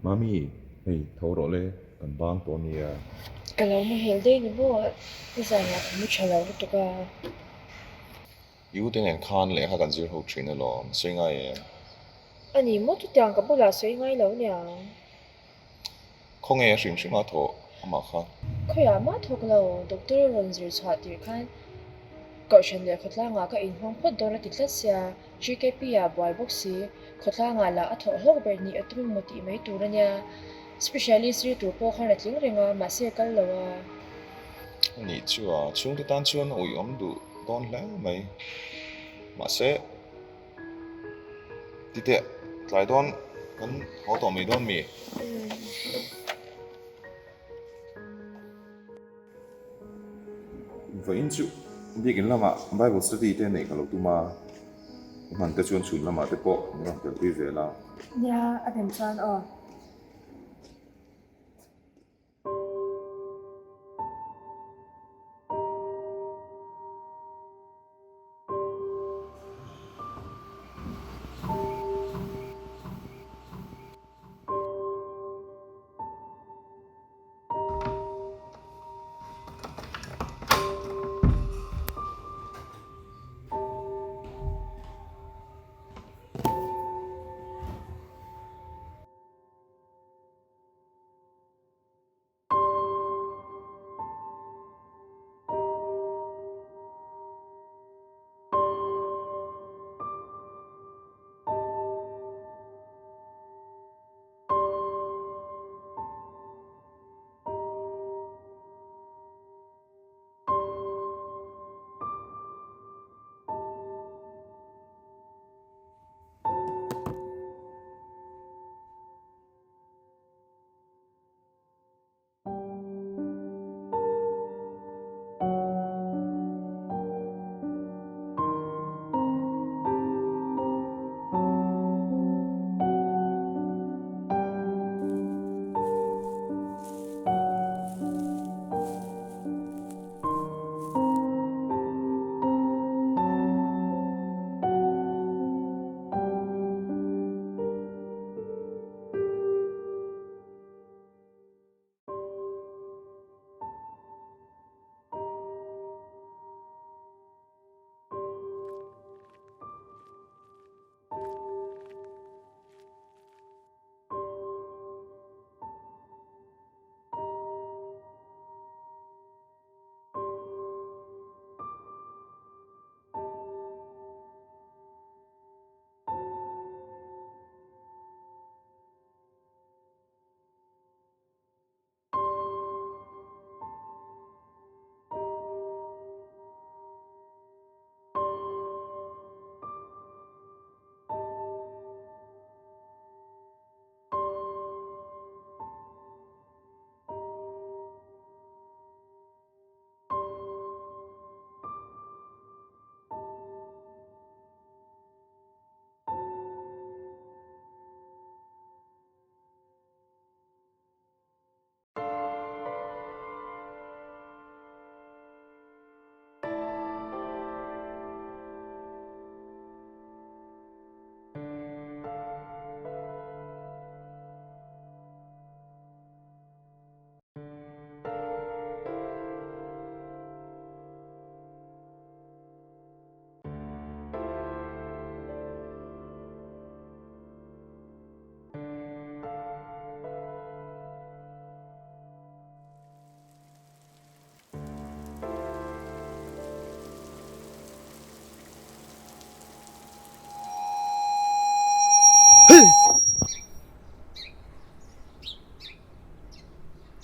Mami, hei tho rawh le, kan bang tawh ania. Ka lo muhil daih ni maw, nizanah ka mu tha lo lutuk a. I ute nen khan lehkha kan zir ho thin alawm, sawi ngai em? A ni maw, chutiang ka bulah sawi ngai lo niang. Khawnge a hrim hrim a thawh amah kha? Khawiah mah thawk lo, doctor a rawn zir chhuah tirh khan Kohhran leh khawtlangah ka inhmang phawt dawn a ti tlat sia, GKP ah buai bawk si, khawtlangah lah a thawh hlawk ber nih a tum emaw tih mai tur a nia. Specialist zir tur pawh khan a tling reng a, mahse a kal lo a. A nih chu a, chhungte tan chuan a uiawm duh dawn hle mai. Mahse. Titeh, tlai dawn kan haw tawh mai dawn mi? Vawiin chu biakin lamah Bible study te neih ka lo tum a, i hman te chuan chhun lamah te pawh min rawn telpui vel a. Nia, a dem chuan aw.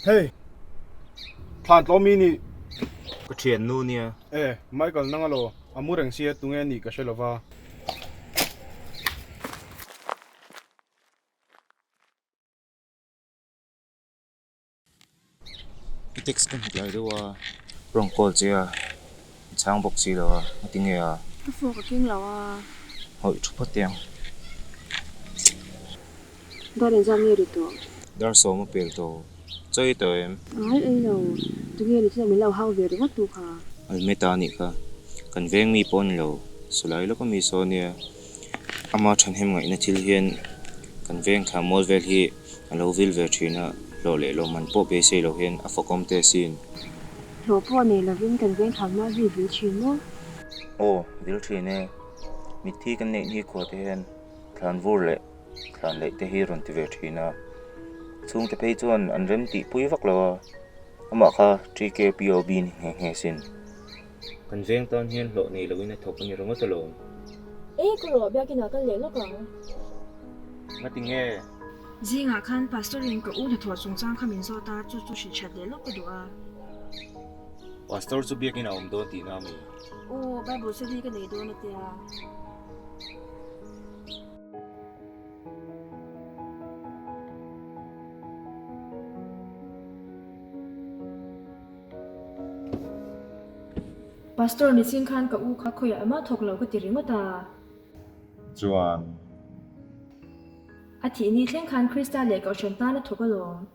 Hey! Thlan tlawm mi nih. Ka thian nu nia. E, Michael nang alaw, a mu reng sia tunge a nih ka hre lova. I text ka hmu tlai deuh a, rawn call che a, i chhang bawk si lo a, a ti nge a? Ka phone ka keng lo a. Hawih thu phawt teh ang. Dar engzat nge ri tawh? Dar sawm a pel tawh. Chaw i tawh em? Ngai ei lo. Tunge ni chuan min lo hau ve ringawt tu kha. Almeta a nih kha. Kan veng mi pawh a ni lo. Sawlai lawka mi saw nia. Ama thahnem ngaihna thil hian kan veng thla mual vel hi A lo vil ve thin a, hlawh leh lawmman pawh beisei lo hian a fakawm teh asin. Hlawh pawh nei lovin kan veng thlan mual hi vil thin maw? Aw, vil thin e. Mitthi kan neih ni khua te hian thlan vur leh thlan laih te hi rawn ti ve thin a. Chhungte phei chuan an rem tih pui vak lo a, amah kha TKPOB ni nghe nghe asin. Kan veng tan hian hlawh nei loin a thawk a ni ringawt alawm. E ka rawh biakin ah kal leh lawk ang. Ngati nge? Zingah khan Pastor in ka u hnathawh chungchang kha min zawt a, chu chu hrilh that leh lawk ka duh a. Pastor chu biakin a awm dawn tihna a mi? Aw, Bible study ka nei dawn a tia. Pastor nichin khan ka u kha khawiah mah thawk lo ka ti ringawt a. Chuan. A thih ni thleng khan Krista leh Kohhran tan a thawk alawm.